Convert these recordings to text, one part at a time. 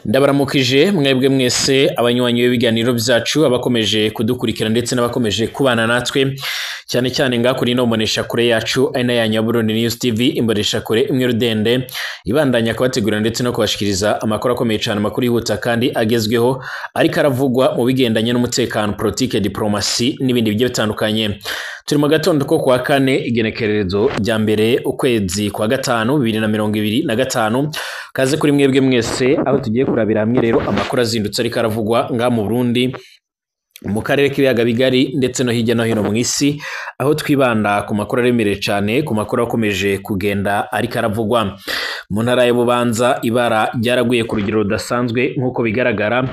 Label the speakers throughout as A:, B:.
A: Ndabaramukije mwebwe mwese abanywanyi b'ibiganiro byacu, abakomeje kudukurikira ndetse n'abakomeje kubana natwe cyane cyane ngakuri ino mbonesha kure yacu ari na ya Burundi News TV, imbonesha kure imwe rudende ibandanya kubategurira ndetse no kubashikiriza amakuru akomeye cyane, amakuru yihuta kandi agezweho ariko aravugwa mu bigendanye n'umutekano, politike, diplomasi n'ibindi bigiye bitandukanye. Turi mu gatondo ko kuwa kane, igenekerezo rya mbere ukwezi kwa gatanu 2025. Kaze kuri mwebwe mwese aho tugiye kurabira hamwe rero amakuru azindutse ariko aravugwa nga mu Burundi, mu karere k'ibiyaga bigari ndetse no hirya no hino mu isi, aho twibanda ku makuru aremereye cyane, ku makuru akomeje kugenda ariko aravugwa mu ntara ya Bubanza. Ibara ryaraguye ku rugero rudasanzwe nk'uko bigaragara,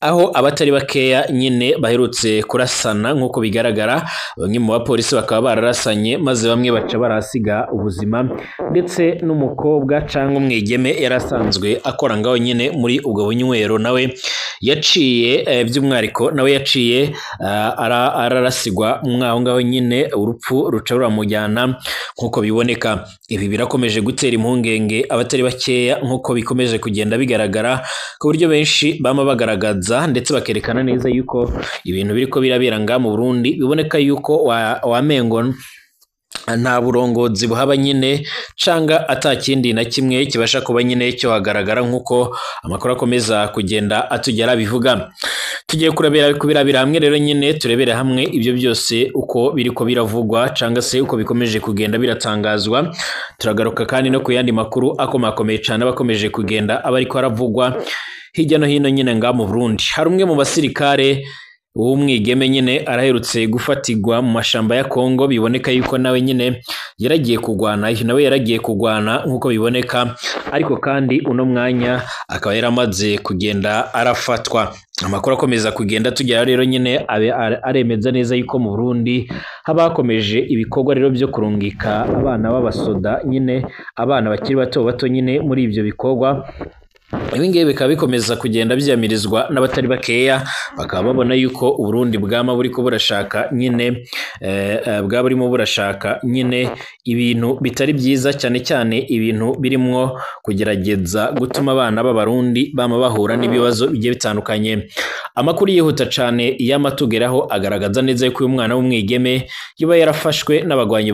A: aho abatari bakeya nyine baherutse kurasana nk'uko bigaragara, bamwe mu bapolisi bakaba bararasanye maze bamwe baca barasiga ubuzima, ndetse n'umukobwa cyangwa umwigeme yari asanzwe akora ngaho nyine muri ubwo bunywero nawe yaciye by'umwihariko nawe yaciye ararasigwa mwaho ngaho nyine, urupfu ruca ruramujyana nk'uko biboneka. Ibi birakomeje gutera impungenge abatari bakeya nk'uko bikomeje kugenda bigaragara, ku buryo benshi bama bagaragaza ndetse bakerekana neza yuko ibintu biriko birabera nga mu Burundi biboneka yuko wamengo nta burongozi buhaba nyine, canga atakindi na kimwe kibasha kuba nyine cyo hagaragara nk'uko amakuru akomeza kugenda atugera bivuga. Tugiye kurabira kubirabira hamwe rero nyine, turebere hamwe ibyo byose uko biriko biravugwa canga se uko bikomeje kugenda biratangazwa. Turagaruka kandi no ku yandi makuru akomakomeye cyane abakomeje kugenda aba ariko aravugwa hirya no hino nyine nga mu Burundi. Hari umwe mu basirikare w'umwigeme nyine araherutse gufatirwa mu mashamba ya Kongo, biboneka yuko nawe nyine yaragiye kugwana, nawe yaragiye kugwana nk'uko biboneka, ariko kandi uno mwanya akaba yaramaze kugenda arafatwa. Amakuru akomeza kugenda tugera rero nyine aremeza neza yuko mu Burundi haba hakomeje ibikorwa rero byo kurungika abana b'abasoda nyine, abana bakiri bato bato nyine muri ibyo bikorwa. Ibi ngibi bikaba bikomeza kugenda byamirizwa n'abatari bakeya, bakaba babona yuko Uburundi bwama buriko burashaka nyine bwaba burimo burashaka nyine ibintu bitari byiza, cyane cyane ibintu birimwo kugerageza gutuma abana b'Abarundi bama bahura n'ibibazo bigiye bitandukanye. Amakuru yihuta cyane yamatugeraho agaragaza neza yuko uyu mwana w'umwigeme yoba yarafashwe n'abagwanyi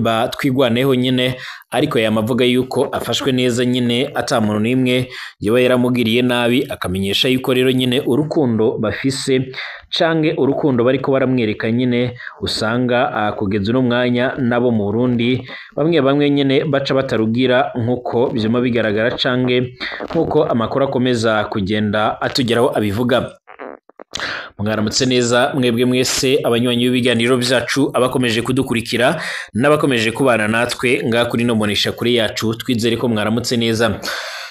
A: ba Twigwaneho nyine, ariko yamavuga yuko afashwe neza nyine ata muntu n'imwe yoba yaramugiriye nabi, akamenyesha yuko rero nyine urukundo bafise canke urukundo bariko baramwereka nyine usanga kugeza uno mwanya nabo mu Burundi bamwe bamwe nyine baca batarugira nk'uko vyuma bigaragara canke nk'uko amakuru akomeza kugenda atugeraho abivuga. Mwaramutse neza mwebwe mwese abanywanyi b'ibiganiro byacu, abakomeje kudukurikira n'abakomeje kubana natwe nga kuri no mbonesha kuri yacu, twizere ko mwaramutse neza.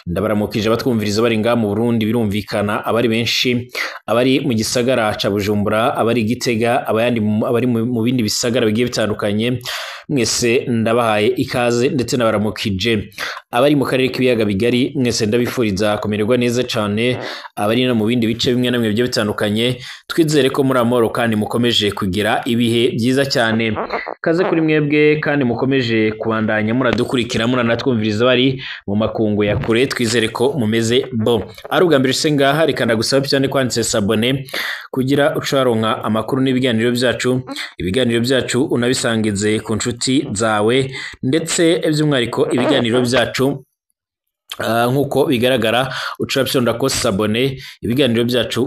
A: Ndabaramukije abatwumviriza bari nga mu Burundi, birumvikana abari benshi, abari mu gisagara ca Bujumbura, abari Gitega, abayandi abari mu bindi bisagara bigiye bitandukanye, mwese ndabahaye ikaze ndetse nabaramukije. Abari mu karere k'ibiyaga bigari mwese ndabifuriza kumererwa neza cyane, abari no mu bindi bice bimwe na bimwe bigiye bitandukanye, twizere ko muri amahoro kandi mukomeje kugira ibihe byiza cyane. Kaze kuri mwebwe kandi mukomeje kubandanya muradukurikira muranatwumviriza bari mu makungu ya kure, twizere ko mumeze bo. Ari ubwa mbere se ngaha, reka ndagusaba cyane kwanditse s'abonner kugira ucaronka amakuru n'ibiganiro byacu, ibiganiro byacu unabisangize ku nshuti zawe, ndetse by'umwihariko ibiganiro byacu nk'uko bigaragara uca fyonda ko s'abonner, ibiganiro byacu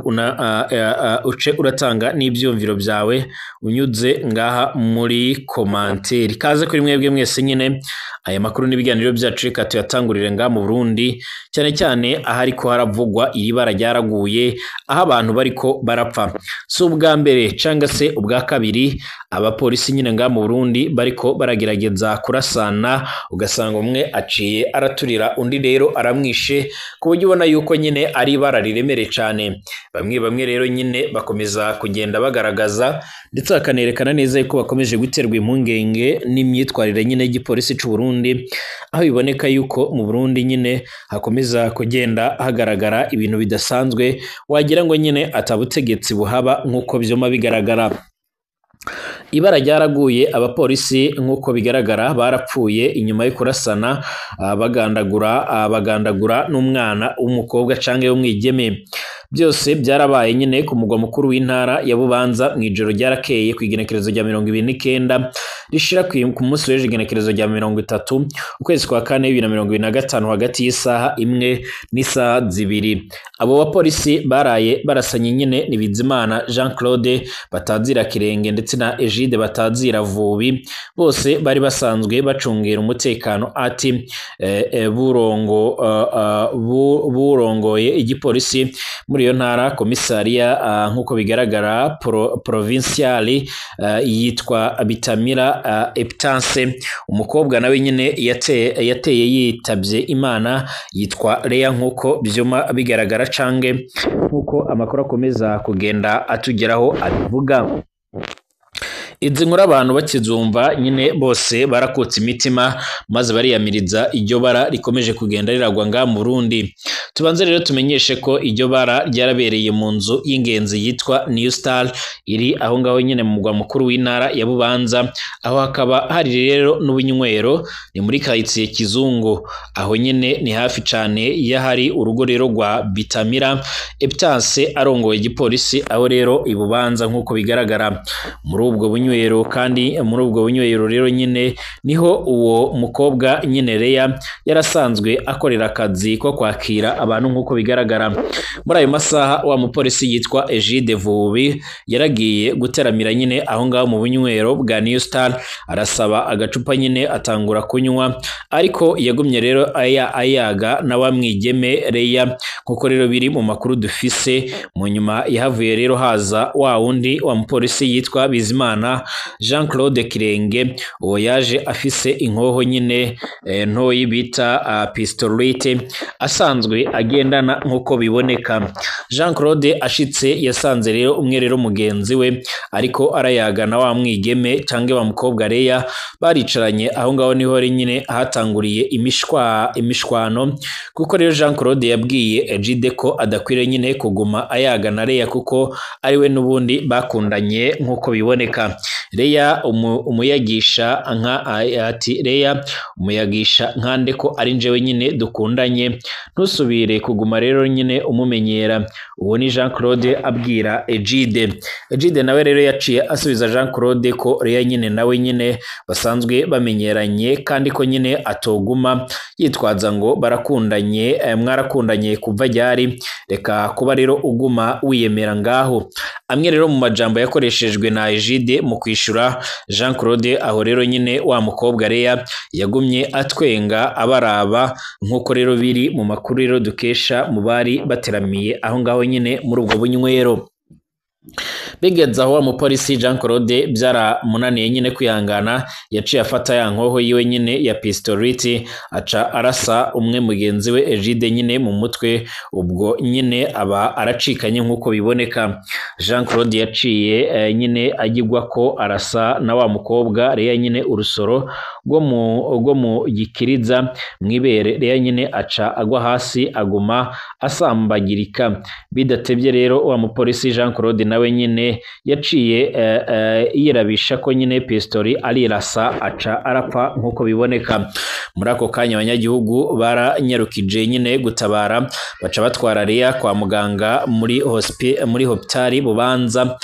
A: uce uratanga n'ibyumviro byawe unyuze ngaha muri commentaire. Kaze kuri mwebwe mwese nyine aya makuru n'ibiganiro byacu reka tuyatangurire ngaha mu Burundi, cyane cyane ahari ko haravugwa iri bara ryaraguye, aho abantu bariko barapfa. Si ubwa mbere canga se ubwa kabiri abapolisi nyine ngaha mu Burundi bariko baragerageza kurasana, ugasanga umwe aciye araturira undi rero aramwishe, ku buryo ubona yuko nyine ari ibara riremereye cyane. Bamwe bamwe rero nyine bakomeza kugenda bagaragaza ndetse bakanerekana neza yuko bakomeje guterwa impungenge n'imyitwarire nyine y'igipolisi c'u Burundi, aho biboneka yuko mu Burundi nyine hakomeza kugenda hagaragara ibintu bidasanzwe, wagira ngo nyine atabutegetsi buhaba nk'uko vyoma bigaragara. Ibara ryaraguye, abapolisi nk'uko bigaragara barapfuye inyuma yo kurasana, bagandagura n'umwana w'umukobwa canke w'umwigeme. Byose byarabaye nyine ku mugwa mukuru w'intara ya Bubanza mw'ijoro ryarakeye kw'igenekerezo rya 29 rishira ku munsi w'ejo igenekerezo rya 30 ukwezi kwa kane 2025 hagati y'isaha 1 n'isaha 2. Abo bapolisi baraye barasanye nyine ni Bizimana Jean Claude batazira Kirenge ndetse na Egide batazira Vubi, bose bari basanzwe bacungera umutekano ati burongoye igipolisi muri iyo ntara komisariya, nk'uko bigaragara provincial yitwa Bitamira Epitance. Umukobwa nawe nyine yateye yitavye Imana yitwa Lea, nk'uko vyuma bigaragara cange nk'uko amakuru akomeza kugenda atugeraho abivuga. Izi nkuru abantu bakizumva nyine bose barakutse imitima maze bariyamiriza iryo bara rikomeje kugenda riragwa nga mu Burundi. Tubanze rero tumenyeshe ko iryo bara ryarabereye mu nzu y'ingenzi yitwa New Star iri aho ngaho nyine mu mugwa mukuru w'intara ya Bubanza, aho hakaba hari rero n'ubunywero, ni muri quartier Kizungu, aho nyine ni hafi cane y'ahari urugo rero rwa Bitamira Epitance arongoye igipolisi aho rero i Bubanza nk'uko bigaragara. Muri ubwo bunywero kandi muri ubwo bunywero rero nyine niho uwo mukobwa nyine Lea yarasanzwe akorera akazi ko kwakira abantu nk'uko bigaragara. Muri ayo masaha wa mupolisi yitwa Egide Vubi yaragiye guteramira nyine aho ngaho mu bunywero bwa New Star, arasaba agacupa nyine atangura kunywa, ariko yagumye rero ayaga na wa mwigeme Lea nk'uko rero biri mu makuru dufise. Mu nyuma yahavuye rero haza wa wundi wa mupolisi yitwa Bizimana Jean Claude Kirenge, uwo yaje afise inkoho nyine ntoyi bita pistolete asanzwe agendana nk'uko biboneka. Jean Claude ashitse yasanze rero umwe rero mugenzi we ariko arayagana wa mwigeme canke wa mukobwa Lea, baricaranye aho ngaho niho ari nyine hatanguriye imishwano, kuko rero Jean Claude yabwiye Egide ko adakwiriye nyine kuguma ayagana Lea kuko ari we n'ubundi bakundanye nk'uko biboneka. Lea umuyagisha nka ati Lea umuyagisha nkande ko ari njewe nyine dukundanye, ntusubire kuguma rero nyine umumenyera. Uwo ni Jean Claude abwira Egide. Egide nawe rero yaciye asubiza Jean Claude ko Lea nyine nawe nyine basanzwe bamenyeranye kandi ko nyine atoguma yitwaza ngo barakundanye, mwarakundanye kuva ryari, reka kuba rero uguma wiyemera ngaho. Amwe rero mu majambo yakoreshejwe na Egide mu kwishura Jean Claude, aho rero nyine wa mukobwa Lea yagumye atwenga abaraba nk'uko rero biri mu makuru rero dukesha mu bari bateramiye aho ngaho nyine muri ubwo bunywero. Bigeze aho wa mupolisi Jean Claude byaramunaniye nyine kwihangana, yaciye afata ya nkoho yiwe nyine ya pistolete aca arasa umwe mugenzi we Egide nyine mu mutwe, ubwo nyine aba aracikanye nk'uko biboneka. Jean Claude yaciye nyine agigwa ko arasa na wa mukobwa Lea nyine urusoro rwo mu gikiriza mwibere, Lea nyine aca agwa hasi aguma asambagirika. Bidatebye rero wa mupolisi Jean Claude nawe nyine yaciye yirabisha ko nyine pistori arirasa aca arapfa nk'uko biboneka. Muri ako kanya abanyagihugu baranyarukije nyine gutabara, baca batwara Lea kwa muganga muri hopitali Bubanza,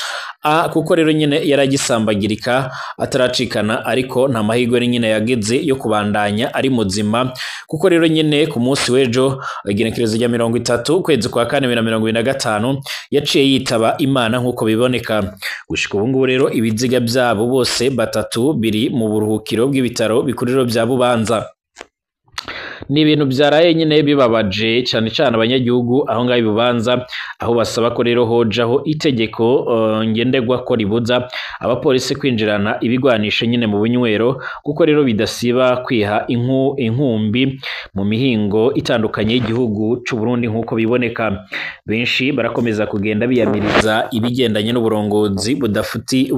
A: kuko rero nyine yaragisambagirika ataracikana, ariko nta mahirwe nyine yagize yo kubandanya ari muzima, kuko rero nyine ku munsi w'ejo igenekerezo rya 30 ukwezi kwa kane 2025 yaciye yitaba Imana nk'uko biboneka. Gushika ubu ngubu rero ibiziga byabo bose batatu biri mu buruhukiro bw'ibitaro bikuriro bya Bubanza. Ni ibintu byaraye nyine bibabaje cyane cyane abanyagihugu aho ngaho Bubanza, aho basaba ko rero hojaho itegeko ngenderwa ko ribuza abapolisi kwinjirana ibigwanisho nyine mu bunywero, kuko rero bidasiba kwiha inkumbi mu mihingo itandukanye y'igihugu c'u Burundi nk'uko biboneka. Benshi barakomeza kugenda biyamiriza ibigendanye n'uburongozi budafuti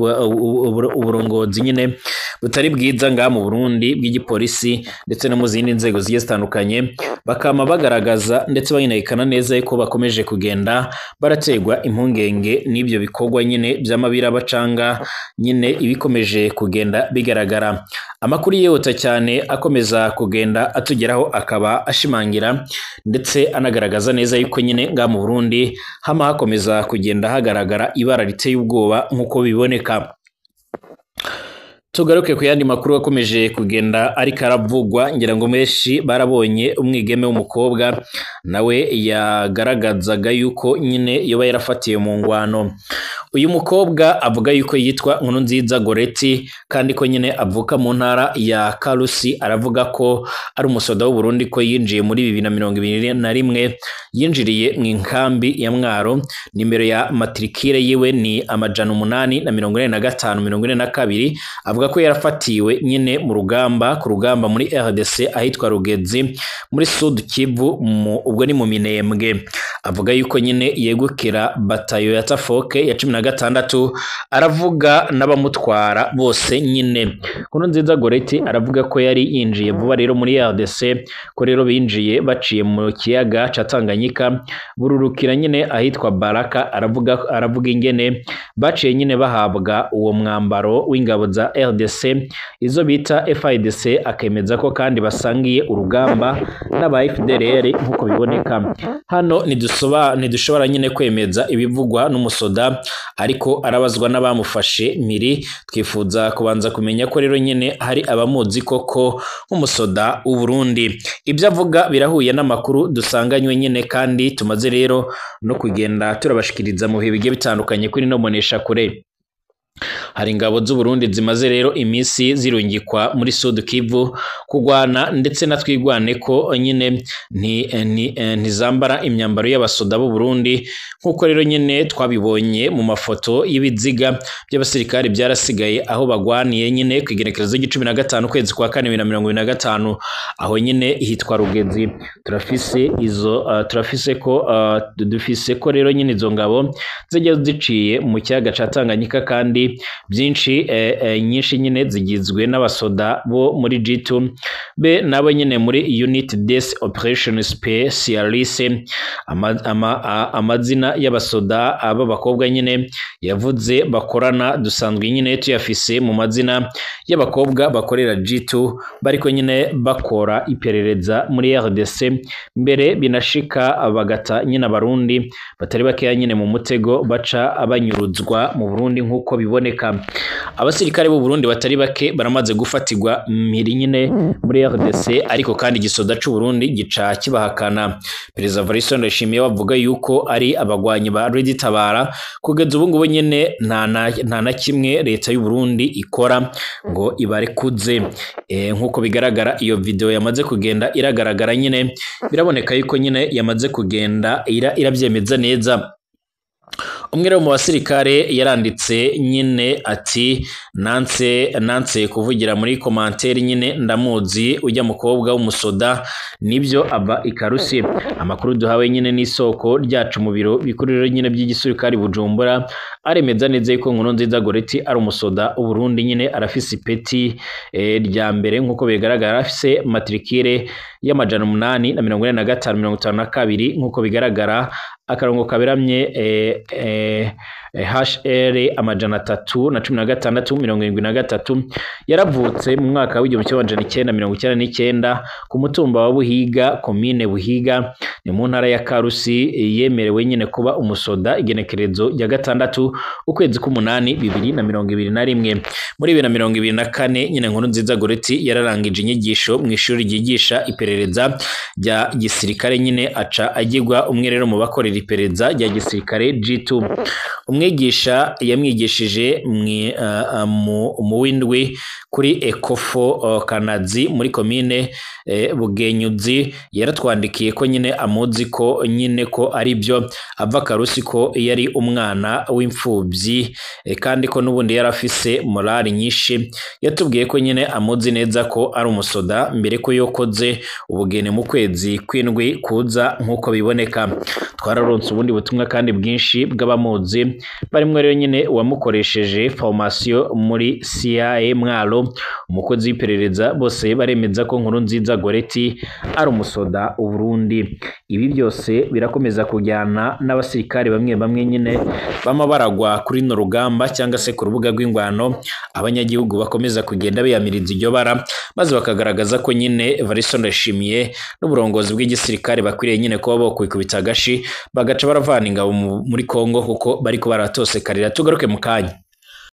A: uburongozi nyine butari bwiza ngaha mu Burundi bw'igipolisi ndetse no mu zindi nzego zigiye zitandukanye, bakama bagaragaza ndetse banyerekana neza yuko bakomeje kugenda baraterwa impungenge n'ibyo bikorwa nyine by'amabira bacanga nyine ibikomeje kugenda bigaragara. Amakuru yihuta cyane akomeza kugenda atugeraho akaba ashimangira ndetse anagaragaza neza yuko nyine nga mu Burundi hama hakomeza kugenda hagaragara ibara riteye ubwoba nk'uko biboneka. Tugaruke ku yandi makuru akomeje kugenda ariko aravugwa, ngira ngo menshi barabonye umwigeme w'umukobwa nawe yagaragazaga yuko nyine yoba yarafatiye mu ngwano. Uyu mukobwa avuga yuko yitwa Nkurunziza Goreti kandi ko nyine avuka mu ntara ya Karusi. Aravuga ko ari umusoda w'u Burundi, ko yinjiye muri 2021, yinjiriye mu inkambi ya Mwaro. Nimero ya matrikire yiwe ni 845 42. Avuga ko yarafatiwe nyine mu rugamba, ku rugamba muri RDC ahitwa Rugezi muri Sud Kivu, ubwo ni mu Minembwe. Avuga yuko nyine yegukira batayo ya Tafoke ya 16, aravuga n'abamutwara bose nyine. Nkurunziza Goreti aravuga ko yari yinjiye vuba rero muri RDC, ko rero binjiye baciye mu kiyaga ca Tanganyika bururukira nyine ahitwa Baraka. Aravuga ingene baciye nyine bahabwa uwo mwambaro w'ingabo za RDC izo bita FIDC, akemeza ko kandi basangiye urugamba n'aba FDLR nk'uko biboneka. Hano ntidushobora nyine kwemeza ibivugwa n'umusoda, ariko arabazwa n'abamufashe miri. Twifuza kubanza kumenya ko rero nyine hari abamuzi koko nk'umusoda w'u Burundi. Ibyo avuga birahuye n'amakuru dusanganywe nyine kandi tumaze rero no kugenda turabashikiriza mu bihe bigiye bitandukanye kuri no mbonesha kure. Hari ingabo z'u Burundi zimaze rero iminsi zirungikwa muri Sud Kivu kugwana ndetse na twigwane ko nyine ntizambara imyambaro y'abasoda b'u Burundi, nkuko rero nyine twabibonye mu mafoto y'ibiziga by'abasirikari byarasigaye aho bagwaniye nyine ku igenekerezo ry'icumi na gatanu ukwezi kwa kane 2025, aho nyine hitwa Rugezi. Turafise izo turafise ko dufise ko rero nyine izo ngabo zijya ziciye mu kiyaga ca Tanganyika, kandi byinshi nyinshi nyine zigizwe n'abasoda bo muri G2 be nabo nyine muri Unit des Operation Specialist. Amazina y'abasoda aba bakobwa nyine yavuze bakorana dusanzwe nyine tuyafise mu mazina y'abakobwa bakorera G2 bariko nyine bakora iperereza muri RDC, mbere binashika bagata nyine abarundi batari bakeya nyine mu mutego, baca abanyuruzwa mu Burundi nk'uko biboneka. Abasirikare b'u Burundi batari bake baramaze gufatirwa mpiri nyine muri RDC, ariko kandi igisoda c'u Burundi gica kibahakana. Perezida Evariste Ndayishimiye bavuga yuko ari abagwanyi ba Red Tabara. Kugeza ubu ngubu nyine nta na kimwe leta y'u Burundi ikora ngo ibarekuze. Nk'uko bigaragara, iyo video yamaze kugenda iragaragara nyine, biraboneka yuko nyine yamaze kugenda irabyemeza neza. Umwe rero mu basirikare yaranditse nyine ati: Nanse kuvugira muri commentaire nyine, ndamuzi ujya mukobwa w'umusoda, nibyo, aba ikarusi. Amakuru duhawe nyine n'isoko ryacu mu biro bikuru rero nyine by'igisirikare Bujumbura aremeza neza yuko Nkurunziza Goreti ari umusoda w'u Burundi nyine, arafise ipeti rya mbere nk'uko bigaragara, afise matricule y'84552 nk'uko bigaragara, akarongo kaberamye HR 31673. Yaravutse mu mwaka w'1999 ku mutumba wa Buhiga, komine Buhiga, ni mu ntara ya Karusi. Yemerewe nyine kuba umusoda igenekerezo rya 6 ukwezi k'umunani 2021. Muri 2024 nyine Nkurunziza Goreti yararangije inyigisho mu ishuri ryigisha iperereza rya gisirikare nyine, aca agirwa umwe rero mu bakorera iperereza rya gisirikare G2. Umwigisha yamwigishije mu w'indwi kuri Ekofo Kanazi muri komine Bugenyuzi yaratwandikiye ko nyine amuzi, ko nyine ko ari byo, ava Karusi, ko yari umwana w'imfubyi kandi ko n'ubundi yari afise morali nyinshi. Yatubwiye ko nyine amuzi neza, ko ari umusoda, mbere ko yokoze ubugeni mu kwezi kw'indwi kuza nk'uko biboneka. Twararonse ubundi butumwa kandi bwinshi bw'abamuzi. Barimwo rero nyine uwamukoresheje formation muri CIA Mwaro, umukozi w'iperereza, bose baremeza ko Nkurunziza Goreti ari umusoda Uburundi. Ibi byose birakomeza kujyana n'abasirikare bamwe bamwe nyine bama baragwa kuri runo rugamba cyangwa se ku rubuga rw'ingwano. Abanyagihugu bakomeza kugenda biyamiriza iryo bara, maze bakagaragaza ko nyine Evariste Ndayishimiye n'uburongozi bw'igisirikare bakwiriye nyine kuba bokwikubita agashi, bagaca baravana ingabo muri Kongo kuko bariko baratosekarira. Tugaruke mu kanya.